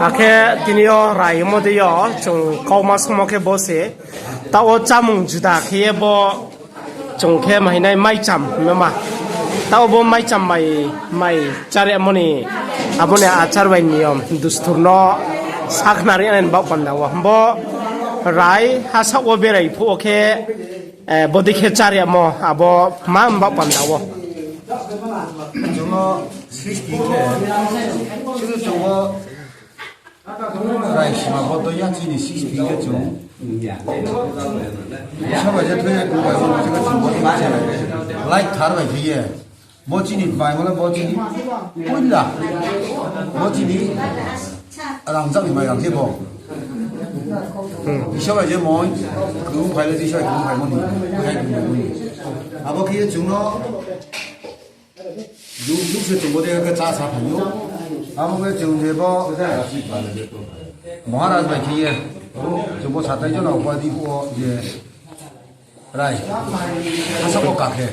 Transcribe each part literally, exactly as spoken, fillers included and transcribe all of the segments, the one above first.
Akhe tini yo raimo dei yo chung kauma samo khe bo se. Taoh wo chámung juda khe ye bo chung khe mahinai maicham hingma. Taoh wo bo maicham mai, mai chárimo ni abo ni achar bai niyom dustur no sakhnari nai baoh panda wo. Bo rai hasaoh wo berai phuh wo khe, eh, bodei khe chárimo abo ma baoh panda wo. Chung no sixty khe, chung no chung wo Rai sima bo to ya chini sixty khe chung. Saba je thoi ya kung bai bo chung bo to se. Light thar bai khe ye. Bo chini bai bo le bo chini. Puila. Bo chini. Rang jang ni mai rang khe bo. Isor bai je moi. Kung bai le Isor kung bai mo ni. Kung bai mo ni. Abo khe ye chung no. Juk juk se chung bo de khe chá sa phai ou. Abo khe chung je bo Maharaj bai khe ye. Chung bo satai jona upadhi phuh wo je rai. Hasa bo ka khe.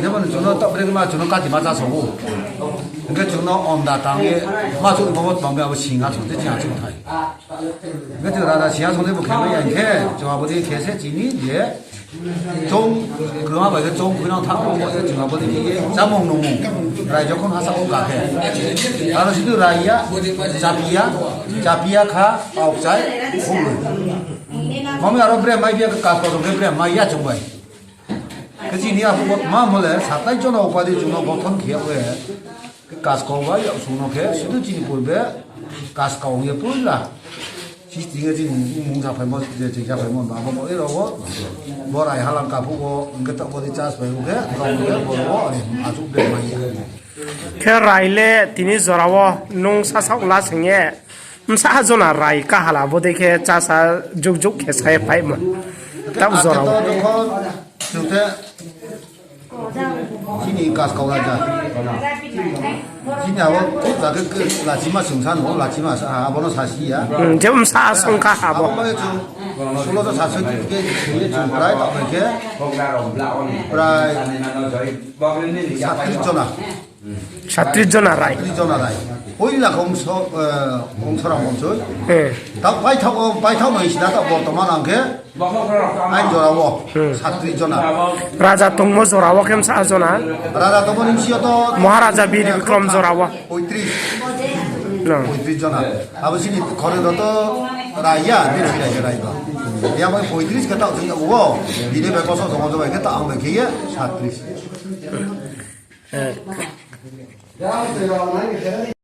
Jebo ni chung no top bre ma chung no kati ma chá sa ou. Hing khe chung no onda tang ye. Ma chung bo tang ye abo singha chung te chá chung thai. Hing khe chung raja singha chung te bo khe mai ya hing khe. Chung abo de khe se chini je. Chung, kma bai khe chung khuinang thanng ou, bo ye chung abo ni khe ye chámung nungmung. Rai jokhon hasa o ka khe. Aro sidu rai ya, chapi ya, chapi ya kha, aokchai, hung. Mami aro bre mai ya, kaskau rao khe bre mai ya chung bai. Khe chini abo bo tma mo le, satai jona upadhi chung no gothon khe ya we. Kaskau bai yag sung no khe, sidu chini purbe, kaskau hing ye puila. Sixty khe chini mung japhaimo, je ching japhaimo ba, abo bo ero wo, bo rai halang kaphuh wo, hing khe taoh bo di chas bai wo khe, rao wo khe, bo wo, are, achouh bre mai ya. Khe rai le tini jora wo, nung sasaoh la sing ye, bsa jona rai kahala, bo dei khe chasa juk juk khe sa ye phaimo. Taoh jora wo. Akhe to jokhon, chung te, Chini kaskau raja. Chini abo, ja khe lachima sungsa no, lachima sa, abo no sasi ya. Hmm, je bsa sungkha abo. Abo bai chung, solo to sasi khe, khe, khe, chung prai, ta bai khe, prai, satris jona. Satris jona rai. Satris jona rai. Poila khongso, eh, khongso rang khongso. Hmm. Ta paithak, paithak no isina ta bortoman ang khe, Ain jora wo, hmm, satris jona. Raja tongmo jora wo khe bsa jona. Raja tongmo ni bsing yo to Maharaja Bir Bikrom jora wo. Poitris. No. Poitris jona. Abo chini khoroi rao to rai ya, bini rai ya rai ba. Ya bai poitris khe taoh thung ya wo. Bini bai koso joma joma khe taoh ang bai khe ye satris. Eh.